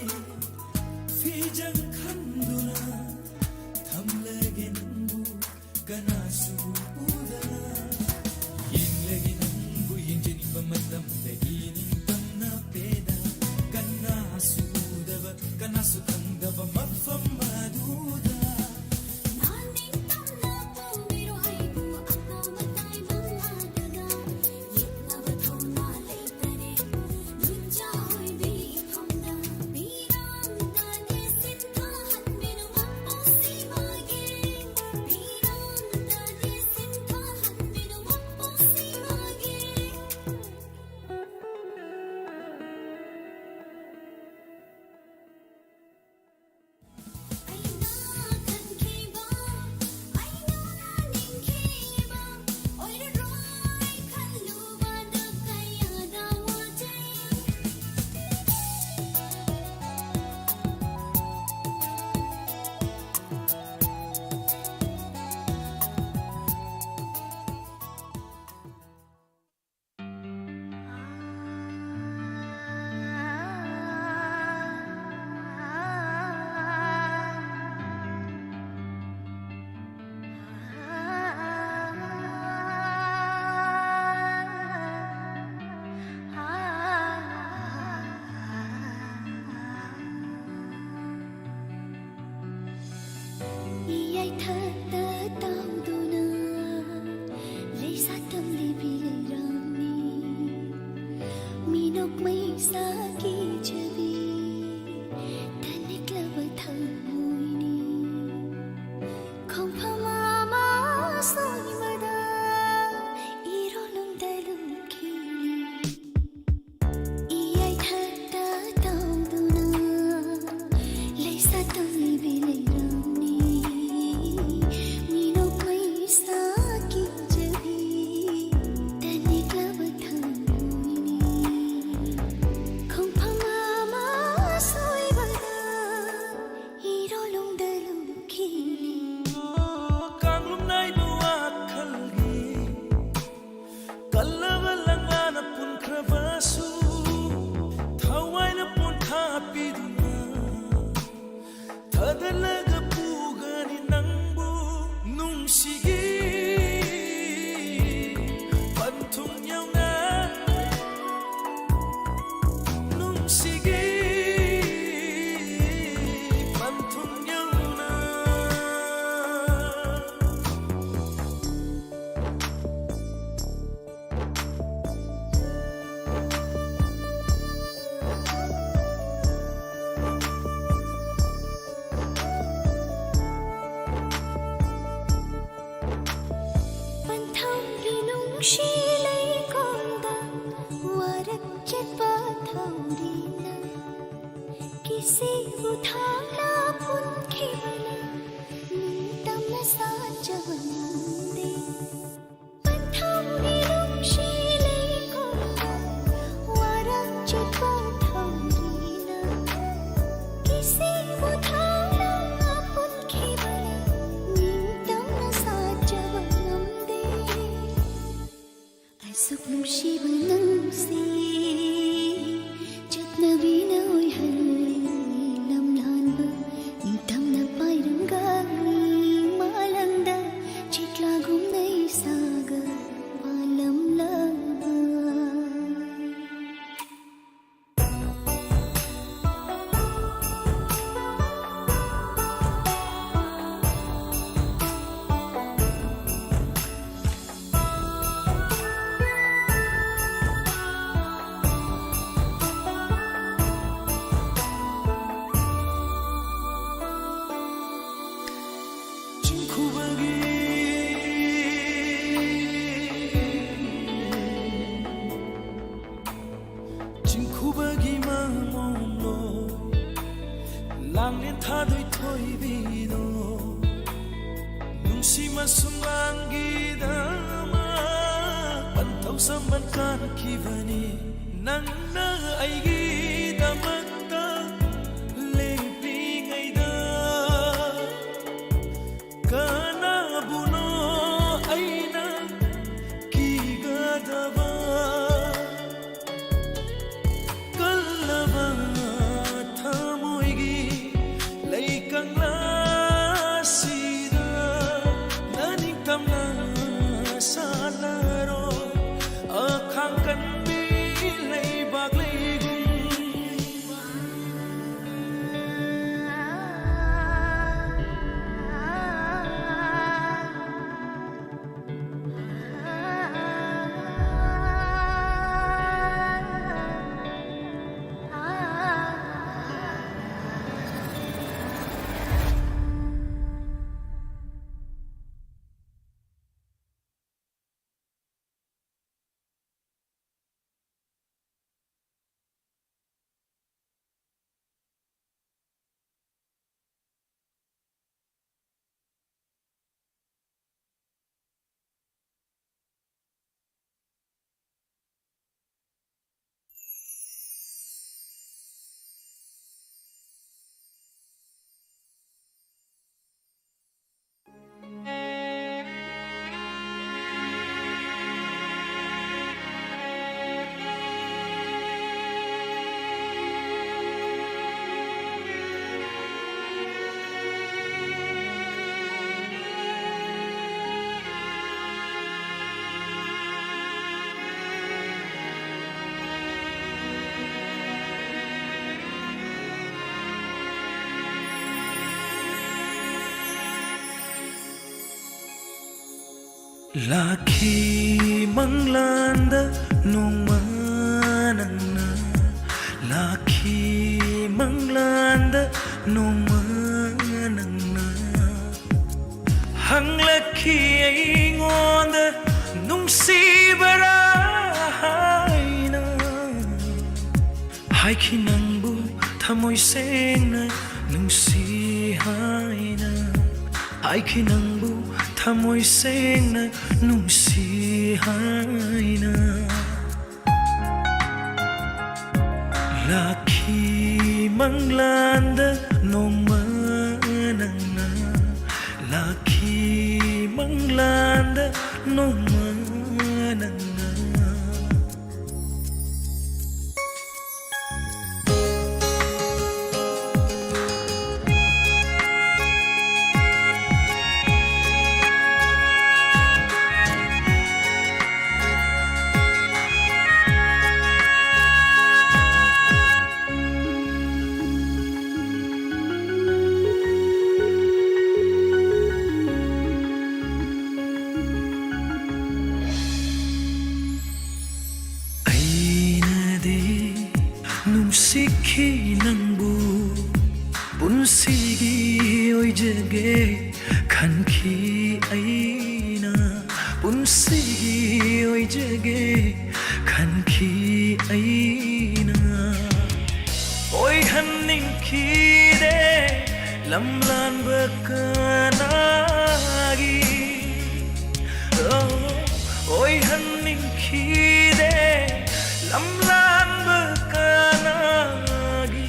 ꯐꯤꯖꯪ ꯈꯟꯗꯨꯅ ꯊꯝꯂꯒꯦ ꯅꯪꯕꯨ ꯀꯅꯥꯁꯨ ꯎꯗꯅ꯫ ꯌꯦꯡꯂꯒꯦ ꯅꯪꯕꯨ ꯌꯦꯡꯖꯅꯤꯡꯕ ꯃꯇꯝꯗ ꯏꯅꯤꯡꯇꯝꯅ ꯄꯦꯗ꯫ ꯀꯅꯥꯁꯨ ꯎꯗꯕ ꯀꯅꯥꯁꯨ ꯈꯪꯗꯕ ꯃꯐꯝ ꯑꯗꯨꯗ꯫ ꯅꯤꯡꯇꯝꯅ ꯄꯨꯕꯤꯔꯣ ꯑꯩꯕꯨ ꯑꯇꯥꯡ ꯑꯇꯥꯏ ꯃꯉꯥꯗꯨꯗ꯫ ꯌꯦꯠꯅꯕ ꯊꯧꯅꯥ ꯂꯩꯇꯔꯦ ꯂꯨꯟꯖꯥ ꯑꯣꯏꯕꯤ ꯏꯐꯝꯗ꯫ ꯄꯤꯔꯝꯗꯅꯦ ꯁꯤꯟꯊꯥꯍꯟꯕꯤꯅꯨ ꯃꯄꯨꯁꯤꯃꯒꯤ꯫ ꯄꯤꯔꯝꯗꯅꯦ ꯁꯤꯟꯊꯥꯍꯟꯕꯤꯅꯨ ꯃꯄꯨꯁꯤꯃꯒꯤ꯫ ꯑꯩꯅ ꯈꯟꯈꯤꯕ, ꯑꯩꯅ ꯅꯤꯡꯈꯤꯕ ꯑꯣꯏꯔꯔꯣꯏ ꯈꯜꯂꯨꯕꯗ ꯀꯌꯥꯗ ꯋꯥꯖꯩ꯫ ꯏꯌꯥꯏꯊꯛꯇ ꯇꯥꯎꯗꯨꯅ ꯂꯩꯁꯥ ꯇꯝꯂꯤꯕꯤ ꯂꯩꯔꯝꯃꯤ꯫ ꯃꯤꯅꯣꯛ ꯃꯩꯁꯥ ꯀꯤꯖꯕꯤ ꯇꯅꯤꯛꯂꯕ ꯊꯃꯣꯏꯅꯤ꯫ ꯈꯣꯡꯐꯝ ꯑꯃ ꯁꯣꯏꯕꯗ ꯏꯔꯣꯜꯂꯨꯝꯗ ꯂꯨꯞꯈꯤꯅꯤ꯫ ꯏꯌꯥꯏꯊꯛꯇ ꯇꯥꯎꯗꯨꯅ ꯂꯩꯁꯥ ꯇꯝꯂꯤꯕꯤ ꯂꯩꯔꯝꯃꯤ꯫ ꯃꯤꯅꯣꯛ ꯃꯩꯁꯥ ꯀꯤꯖꯕꯤ ꯇꯅꯤꯛꯂꯕ ꯊꯃꯣꯏꯅꯤ꯫ ꯈꯣꯡꯐꯝ ꯁꯤꯕꯨ ꯊꯥꯡꯅ ꯄꯨꯟꯈꯤꯕꯅꯤ, ꯅꯤꯡꯇꯝꯅ ꯁꯥꯠꯆꯕ ꯉꯝꯗꯦ꯫ ꯄꯟꯊꯧꯒꯤ ꯅꯨꯡꯁꯤ ꯂꯩꯀꯣꯜꯗ ꯋꯥꯔꯝ ꯆꯠꯄ ꯊꯧꯔꯤꯅ, ꯀꯤꯁꯤꯕꯨ ꯊꯥꯡꯅ ꯄꯨꯟꯈꯤꯕꯅꯤ, ꯅꯤꯡꯇꯝꯅ ꯁꯥꯠꯆꯕ ꯉꯝꯗꯦ꯫ ꯑꯁꯨꯛ ꯅꯨꯡꯁꯤꯕ ꯅꯪꯁꯦ ꯆꯠꯅꯕꯤꯅ ꯑꯣꯏꯍꯜꯂꯤ ꯂꯝꯂꯥꯟꯕ, ꯅꯤꯡꯇꯝꯅ ꯄꯥꯏꯔꯝꯒꯅꯤ ꯃꯥꯂꯪꯗ, ꯆꯤꯛꯂꯥꯒꯨꯝꯅ ꯏꯁꯥꯒ ꯄꯥꯜꯂꯝꯂꯕ꯫ ꯆꯤꯡꯈꯨꯕꯒꯤ, ꯆꯤꯡꯈꯨꯕꯒꯤ ꯃꯃꯣꯟꯗꯣ, ꯂꯥꯡꯂꯦꯟ ꯊꯥꯗꯣꯏ ꯊꯣꯏꯕꯤꯗꯣ, ꯅꯨꯡꯁꯤ ꯃꯁꯨꯝꯂꯥꯡꯒꯤꯗꯃꯛ ꯄꯟꯊꯧ ꯁꯝꯕꯟ ꯀꯥꯟꯈꯤꯕꯅꯤ꯫ ꯅꯪꯅ ꯑꯩꯒꯤꯗꯃꯛꯇ ꯂꯦꯞꯄꯤꯉꯩꯗ, ꯀꯅꯥꯕꯨꯅꯣ ꯑꯩꯅ ꯀꯤꯒꯗꯕ? ꯀꯜꯂꯕ ꯊꯃꯣꯏꯒꯤ ꯂꯩꯀꯪꯂꯥꯁꯤꯗ ꯅꯅꯤꯡꯇꯝꯅ ꯁꯥꯠꯂꯔꯣ꯫ ꯑꯈꯥꯡ ꯀꯟꯕꯤ ꯂꯩꯕꯥꯛ ꯂꯩꯒꯨꯝ ꯂꯥꯛꯈꯤ ꯃꯪꯂꯥꯟꯗ ꯅꯣꯡꯃ ꯅꯪꯅ, ꯂꯥꯛꯈꯤ ꯃꯪꯂꯥꯟꯗ ꯅꯣꯡꯃ ꯅꯪꯅ, ꯍꯪꯂꯛꯈꯤ ꯑꯩꯉꯣꯟꯗ ꯅꯨꯡꯁꯤꯕꯔꯥ ꯍꯥꯏꯅ꯫ ꯍꯥꯏꯈꯤ ꯅꯪꯕꯨ ꯊꯃꯣꯏ ꯁꯦꯡꯅ ꯅꯨꯡꯁꯤ ꯍꯥꯏꯅ, ꯍꯥꯏꯈꯤ ꯅꯪꯕꯨ ꯊꯃꯣꯏ ꯁꯦꯡꯅ ꯅꯨꯡꯁꯤ ꯍꯥꯏꯅ꯫ ꯂꯥꯛꯈꯤ ꯃꯪꯂꯥꯟꯗ ꯅꯣꯡꯃ ꯅꯪꯅ, ꯂꯥꯛꯈꯤ ꯃꯪꯂꯥꯟꯗ ꯅꯣꯡꯃ ꯅꯪꯅ꯫ ꯑꯩꯅꯗꯤ ꯅꯨꯡꯁꯤꯈꯤ ꯅꯪꯕꯨ, ꯄꯨꯟꯁꯤꯒꯤ ꯑꯣꯏꯖꯒꯦ ꯈꯟꯈꯤ ꯑꯩꯅ, ꯄꯨꯟꯁꯤꯒꯤ ꯑꯣꯏꯖꯒꯦ ꯈꯟꯈꯤ ꯑꯩꯅ꯫ ꯑꯣꯏꯍꯟꯅꯤꯡꯈꯤꯗꯦ ꯂꯝꯂꯥꯟꯕ ꯀꯅꯥꯒꯤ, ꯑꯣꯏꯍꯟꯅꯤꯡꯈꯤꯗꯦ ꯂꯝꯂꯥꯟꯕ ꯀꯅꯥꯒꯤ꯫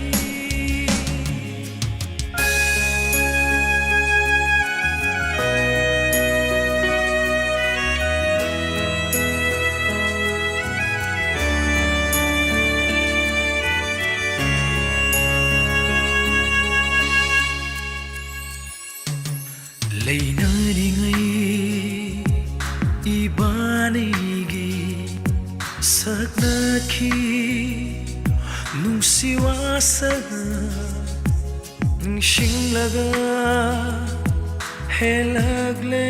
ꯂꯩꯅꯔꯤꯉꯩ ꯏꯕꯥꯅꯤꯒꯤ ꯁꯛꯅꯈꯤ ꯅꯨꯡꯁꯤ ꯋꯥꯁꯛ, ꯅꯤꯡꯁꯤꯡꯂꯒ ꯍꯦꯜꯂꯛꯂꯦ꯫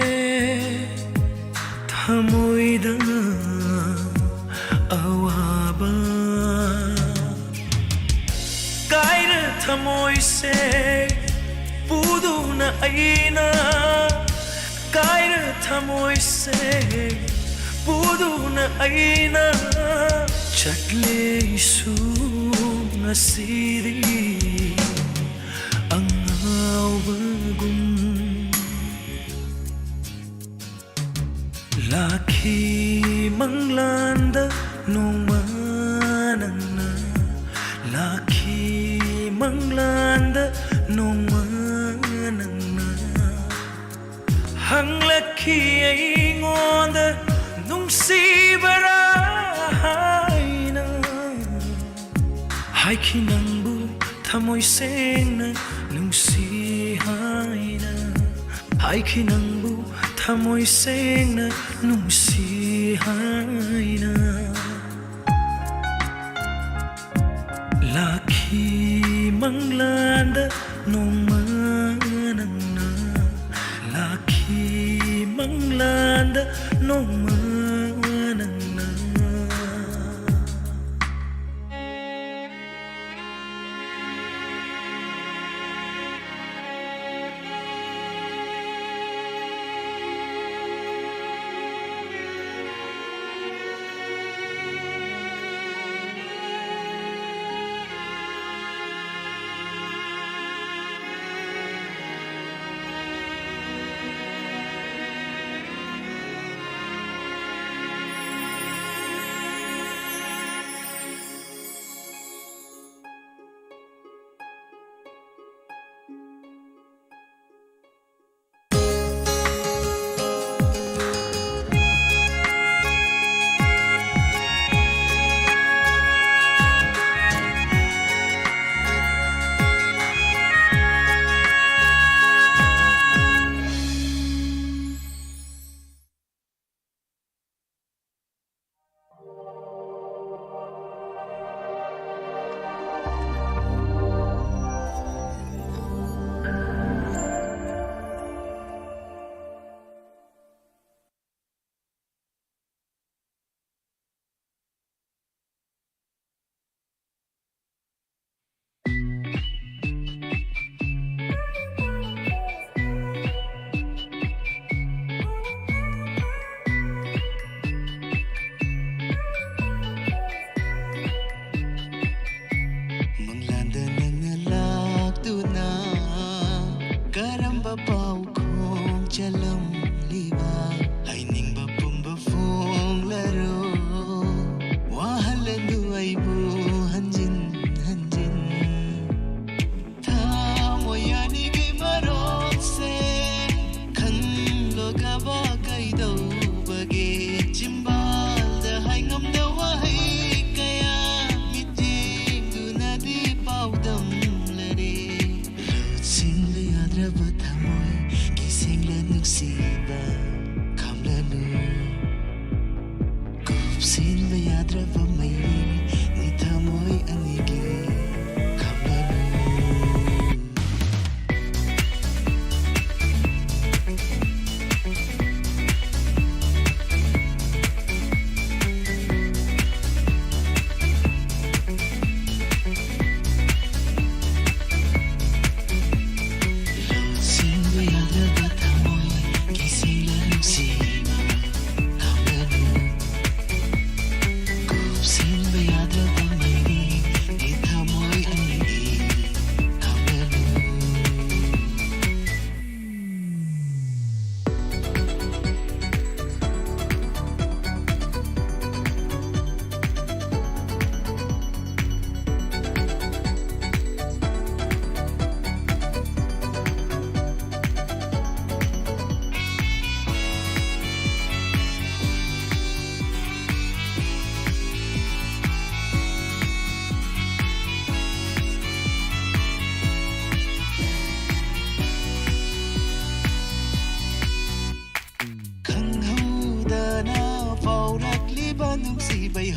ꯊꯃꯣꯏꯗ ꯑꯋꯥꯕ ꯀꯥꯏꯔ ꯊꯃꯣꯏꯁꯦ ꯄꯨꯗꯨꯅ ꯑꯩꯅ ꯀꯥꯏꯔ ꯊꯃꯣꯏꯁꯦ ꯄꯨꯗꯨꯅ ꯑꯩꯅ ꯆꯠꯂꯦ ꯑꯩꯁꯨ ꯉꯁꯤꯗꯤ ꯑꯉꯥꯎꯕꯒꯨꯝ꯫ ꯂꯥꯛꯈꯤ ꯃꯪꯂꯥꯟꯗ ꯅꯣꯡꯃ ꯅꯪꯅ, ꯂꯥꯛꯈꯤ ꯃꯪꯂꯥꯟꯗ ꯅꯣꯡꯃ ꯅꯪꯅ ꯍꯪꯂꯛꯈꯤ ꯑꯩꯉꯣꯟꯗ ꯅꯨꯡꯁꯤꯕꯔꯥ ꯍꯥꯏꯅ꯫ ꯍꯥꯏꯈꯤ ꯅꯪꯕꯨ ꯊꯃꯣꯏ ꯁꯦꯡꯅ ꯅꯨꯡꯁꯤ ꯍꯥꯏꯅ꯫ ꯍꯥꯏꯈꯤ ꯅꯪꯕꯨ ꯊꯃꯣꯏ ꯁꯦꯡꯅ ꯅꯨꯡꯁꯤ ꯍꯥꯏꯅ꯫ ꯂꯥꯛꯈꯤ ꯃꯪꯂꯥꯟꯗ ꯅꯣꯡꯃ ꯅꯪꯅ꯫ ꯂꯥꯛꯈꯤ ꯃꯪꯂꯥꯟꯗ ꯅꯣꯡꯃ ꯅꯪꯅ꯫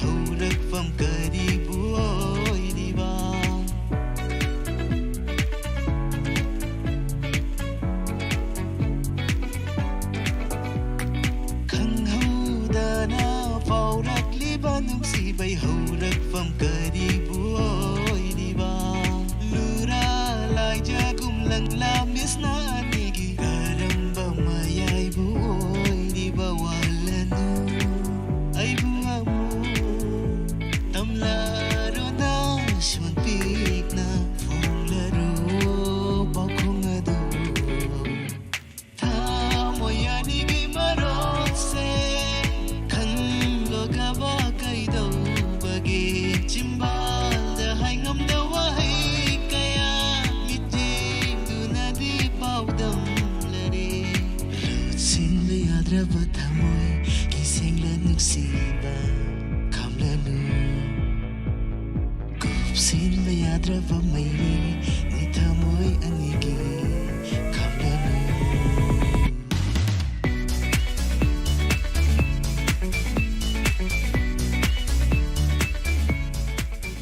ꯍꯧꯔꯛꯐꯝ ꯀꯔꯤꯕꯨ ꯑꯣꯏꯔꯤꯕ? ꯈꯪꯍꯧꯗꯅ ꯐꯥꯎꯔꯛꯂꯤꯕ ꯅꯨꯡꯁꯤꯕꯩ ꯍꯧꯔꯛꯐꯝ ꯀꯔꯤꯕꯨ ꯑꯣꯏꯔꯤꯕ? ꯂꯨꯔꯥ ꯂꯥꯏꯖꯒꯨꯝ ꯂꯪꯂꯥ ꯃꯤꯁꯅ ꯑꯅꯤꯒꯤ ꯀꯔꯝꯕ ꯃꯌꯥꯏꯕꯨ ꯑꯣꯏꯔꯤꯕ? ꯋꯥꯍꯜꯂꯅꯨ ꯑꯩꯕꯨ ꯑꯃꯨꯛ, ꯇꯝꯂꯔꯨꯅ ꯁꯨꯟ ꯄꯤꯛꯅ ꯐꯣꯡꯂꯔꯨ ꯄꯥꯎꯈꯨꯝ ꯑꯗꯨ꯫ ꯊꯃꯣꯏ ꯑꯅꯤꯒꯤ ꯃꯔꯣꯜꯁꯦ ꯈꯪꯂꯣꯒꯕ ꯀꯩꯗꯧꯕꯒꯦ? ꯆꯤꯝꯕꯥꯜꯗ ꯍꯥꯏꯉꯝꯗ ꯋꯥꯍꯩ ꯀꯌꯥ ꯃꯤꯠꯌꯦꯡꯗꯨꯅꯗꯤ ꯄꯥꯎꯗꯝꯂꯔꯦ꯫ ꯂꯣꯠꯁꯤꯟꯕ ꯌꯥꯗ꯭ꯔꯕ ꯊꯃꯣꯏꯒꯤ ꯁꯦꯡꯂ ꯅꯨꯡꯁꯤꯕ ꯈꯝꯂꯅꯨ꯫ ꯀꯨꯞꯁꯤꯟꯕ ꯌꯥꯗ꯭ꯔꯕ ꯃꯩꯔꯤ